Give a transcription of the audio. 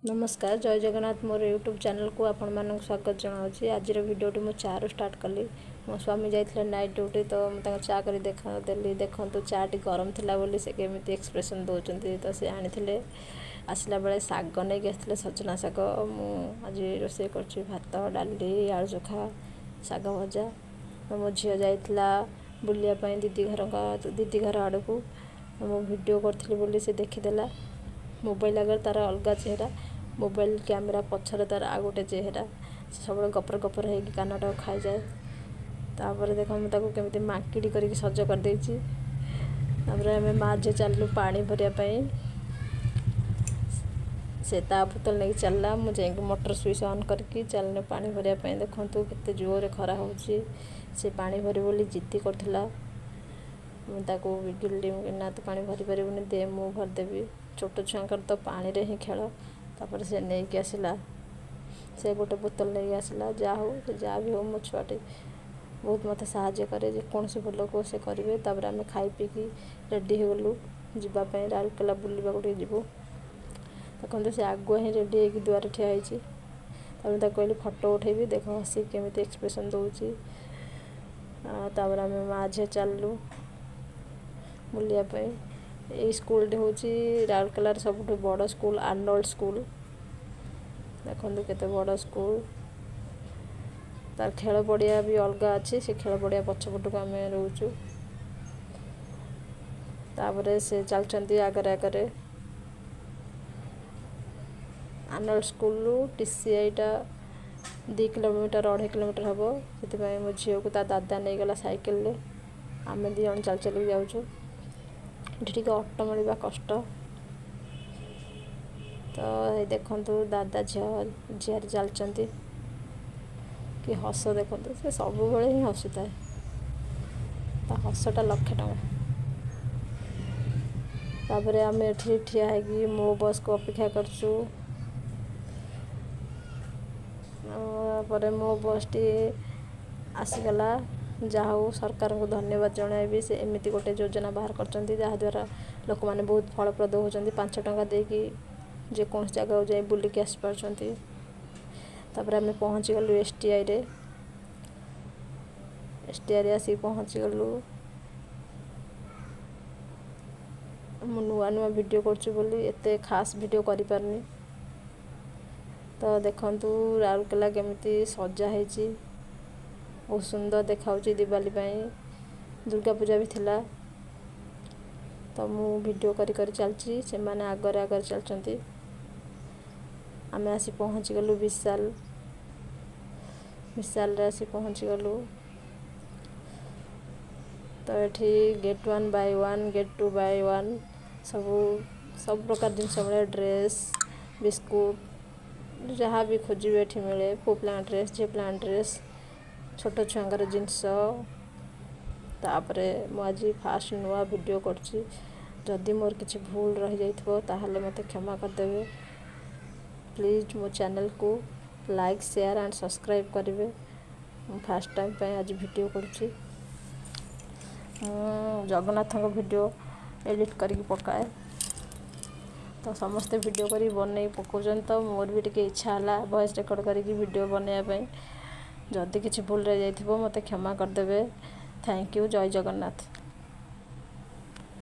ନମସ୍କାର, ଜୟ ଜଗନ୍ନାଥ। ମୋର ୟୁଟ୍ୟୁବ୍ ଚ୍ୟାନେଲ୍କୁ ଆପଣମାନଙ୍କୁ ସ୍ୱାଗତ ଜଣାଉଛି। ଆଜିର ଭିଡ଼ିଓଟି ମୁଁ ଚା'ରୁ ଷ୍ଟାର୍ଟ କଲି। ମୋ ସ୍ୱାମୀ ଯାଇଥିଲେ ନାଇଟ୍ ଡ୍ୟୁଟି, ତ ମୁଁ ତାଙ୍କୁ ଚା କରି ଦେଖା ଦେଲି। ଦେଖନ୍ତୁ, ଚା'ଟି ଗରମ ଥିଲା ବୋଲି ସେ କେମିତି ଏକ୍ସପ୍ରେସନ୍ ଦେଉଛନ୍ତି। ତ ସେ ଆଣିଥିଲେ, ଆସିଲା ବେଳେ ଶାଗ ନେଇକି ଆସିଥିଲେ, ସଜନା ଶାଗ। ମୁଁ ଆଜି ରୋଷେଇ କରୁଛି ଭାତ, ଡାଲି, ଆଳୁ ଚୋଖା, ଶାଗ ଭଜା। ତ ମୋ ଝିଅ ଯାଇଥିଲା ବୁଲିବା ପାଇଁ ଦିଦି ଘର ଆଡ଼କୁ। ମୁଁ ଭିଡ଼ିଓ କରିଥିଲି ବୋଲି ସେ ଦେଖିଦେଲା। ମୋବାଇଲ ଆଗରେ ତା'ର ଅଲଗା ଚେହେରା, ମୋବାଇଲ କ୍ୟାମେରା ପଛରେ ତା'ର ଆଉ ଗୋଟେ ଚେହେରା। ସେ ସବୁବେଳେ ଗପର ଗପର ହେଇକି କାନଟାକୁ ଖାଇଯାଏ। ତାପରେ ଦେଖ, ମୁଁ ତାକୁ କେମିତି ମାଙ୍କିଡ଼ି କରିକି ସଜ କରିଦେଇଛି। ତାପରେ ଆମେ ମା ଝିଅ ଚାଲିଲୁ ପାଣି ଭରିବା ପାଇଁ। ସେ ତା ବୋତଲ ନେଇକି ଚାଲିଲା, ମୁଁ ଯାଇକି ମଟର ସୁଇଚ୍ ଅନ୍ କରିକି ଚାଲିଲୁ ପାଣି ଭରିବା ପାଇଁ। ଦେଖନ୍ତୁ, କେତେ ଜୋରରେ ଖରା ହେଉଛି। ସେ ପାଣି ଭରିବ ବୋଲି ଜିଦ୍ଦି କରୁଥିଲା। ମୁଁ ତାକୁ ବିଗିଡ଼ିଲି, ମୁଁ ନା, ତୁ ପାଣି ଭରି ପାରିବୁନି, ଦେ ମୁଁ ଭରିଦେବି। ଛୋଟ ଛୁଆଙ୍କର ତ ପାଣିରେ ହିଁ ଖେଳ। ତାପରେ ସେ ନେଇକି ଆସିଲା, ସେ ଗୋଟେ ବୋତଲ ନେଇକି ଆସିଲା। ଯାହା ହଉ, ସେ ଯାହା ବି ହଉ, ମୋ ଛୁଆଟି ବହୁତ ମୋତେ ସାହାଯ୍ୟ କରେ। ଯେକୌଣସି ଭୁଲକୁ ସେ କରିବେ। ତାପରେ ଆମେ ଖାଇ ପିଇକି ରେଡ଼ି ହେଇଗଲୁ ଯିବା ପାଇଁ, ରାଉରକେଲା ବୁଲିବାକୁ ଟିକେ ଯିବୁ। ଦେଖନ୍ତୁ, ସେ ଆଗୁଆ ହିଁ ରେଡ଼ି ହେଇକି ଦୁଆରେ ଠିଆ ହେଇଛି। ତାପରେ ତାକୁ କହିଲି ଫଟୋ ଉଠେଇବି। ଦେଖ, ହସିକି କେମିତି ଏକ୍ସପ୍ରେସନ୍ ଦେଉଛି। ତାପରେ ଆମେ ମା ଝିଅ ଚାଲିଲୁ ବୁଲିବା ପାଇଁ। ଏଇ ସ୍କୁଲଟି ହେଉଛି ରାଉରକେଲାର ସବୁଠୁ ବଡ଼ ସ୍କୁଲ, ଆର୍ନୋଲ୍ଡ ସ୍କୁଲ। ଦେଖନ୍ତୁ, କେତେ ବଡ଼ ସ୍କୁଲ। ତାର ଖେଳ ପଡ଼ିଆ ବି ଅଲଗା ଅଛି। ସେ ଖେଳ ପଡ଼ିଆ ପଛପଟକୁ ଆମେ ରହୁଛୁ। ତାପରେ ସେ ଚାଲିଛନ୍ତି ଆଗରେ ଆଗରେ। ଆର୍ନୋଲ୍ଡ ସ୍କୁଲରୁ ଟିସିଆଇଟା 2 କିଲୋମିଟର, 2.5 କିଲୋମିଟର ହେବ। ସେଥିପାଇଁ ମୋ ଝିଅକୁ ତା ଦାଦା ନେଇଗଲା ସାଇକେଲରେ। ଆମେ 2 ଜଣ ଚାଲି ଚାଲିକି ଯାଉଛୁ। ଏଠି ଟିକେ ଅଟୋ ମିଳିବା କଷ୍ଟ। ତ ଏଇ ଦେଖନ୍ତୁ, ଦାଦା ଝିଅ ଝିଆରୀ ଚାଲିଛନ୍ତି। କି ହସ ଦେଖନ୍ତୁ! ସେ ସବୁବେଳେ ହିଁ ହସୁଥାଏ। ତା ହସଟା ଲକ୍ଷେ ଟଙ୍କା। ତାପରେ ଆମେ ଏଠି ଠିଆ ହେଇକି ମୋ ବସ୍କୁ ଅପେକ୍ଷା କରିଛୁ। ତାପରେ ମୋ ବସ୍ଟି ଆସିଗଲା। ଯାହା ହଉ, ସରକାରଙ୍କୁ ଧନ୍ୟବାଦ ଜଣାଇବି। ସେ ଏମିତି ଗୋଟେ ଯୋଜନା ବାହାର କରିଛନ୍ତି, ଯାହାଦ୍ୱାରା ଲୋକମାନେ ବହୁତ ଫଳପ୍ରଦ ହେଉଛନ୍ତି। 5 ଟଙ୍କା ଦେଇକି ଯେକୌଣସି ଜାଗାକୁ ଯାଇ ବୁଲିକି ଆସିପାରୁଛନ୍ତି। ତାପରେ ଆମେ ପହଞ୍ଚିଗଲୁ ଏସ୍ଟିଆଇରେ। ଏସ୍ଟିଆଇରେ ଆସିକି ପହଞ୍ଚିଗଲୁ। ମୁଁ ନୂଆ ନୂଆ ଭିଡ଼ିଓ କରୁଛି ବୋଲି ଏତେ ଖାସ୍ ଭିଡ଼ିଓ କରିପାରୁନି। ତ ଦେଖନ୍ତୁ, ରାଉରକେଲା କେମିତି ସଜା ହେଇଛି। ବହୁତ ସୁନ୍ଦର ଦେଖାହେଉଛି ଦିୱାଲି ପାଇଁ। ଦୁର୍ଗା ପୂଜା ବି ଥିଲା। ତ ମୁଁ ଭିଡ଼ିଓ କରି କରି ଚାଲିଛି, ସେମାନେ ଆଗରେ ଆଗରେ ଚାଲିଛନ୍ତି। ଆମେ ଆସି ପହଞ୍ଚିଗଲୁ ବିଶାଲ। ବିଶାଲରେ ଆସି ପହଞ୍ଚିଗଲୁ। ତ ଏଠି get one buy one, get two buy one, ସବୁ ସବୁ ପ୍ରକାର ଜିନିଷ ମିଳେ। ଡ୍ରେସ୍, ବିସ୍କୁଟ, ଯାହା ବି ଖୋଜିବେ ଏଠି ମିଳେ। ପୁଅ ପିଲାଙ୍କ ଡ୍ରେସ୍, ଝିଅ ପିଲାଙ୍କ ଡ୍ରେସ୍, ଛୋଟ ଛୁଆଙ୍କର ଜିନିଷ। ତାପରେ ମୁଁ ଆଜି ଫାଷ୍ଟ ନୂଆ ଭିଡ଼ିଓ କରୁଛି। ଯଦି ମୋର କିଛି ଭୁଲ ରହିଯାଇଥିବ, ତାହେଲେ ମୋତେ କ୍ଷମା କରିଦେବେ ପ୍ଲିଜ୍। ମୋ ଚ୍ୟାନେଲକୁ ଲାଇକ୍, ସେୟାର ଆଣ୍ଡ ସବସ୍କ୍ରାଇବ୍ କରିବେ। ମୁଁ ଫାଷ୍ଟ ଟାଇମ୍ ପାଇଁ ଆଜି ଭିଡ଼ିଓ କରୁଛି। ମୁଁ ଜଗନ୍ନାଥଙ୍କ ଭିଡ଼ିଓ ଏଡ଼ିଟ୍ କରିକି ପକାଏ। ତ ସମସ୍ତେ ଭିଡ଼ିଓ କରିକି ବନେଇକି ପକାଉଛନ୍ତି, ତ ମୋର ବି ଟିକେ ଇଚ୍ଛା ହେଲା ଭଏସ୍ ରେକର୍ଡ଼ କରିକି ଭିଡ଼ିଓ ବନେଇବା ପାଇଁ। ଯଦି କିଛି ଭୁଲ ରହିଯାଇଥିବ, ମୋତେ କ୍ଷମା କରିଦେବେ। Thank you. Jay Jagannath.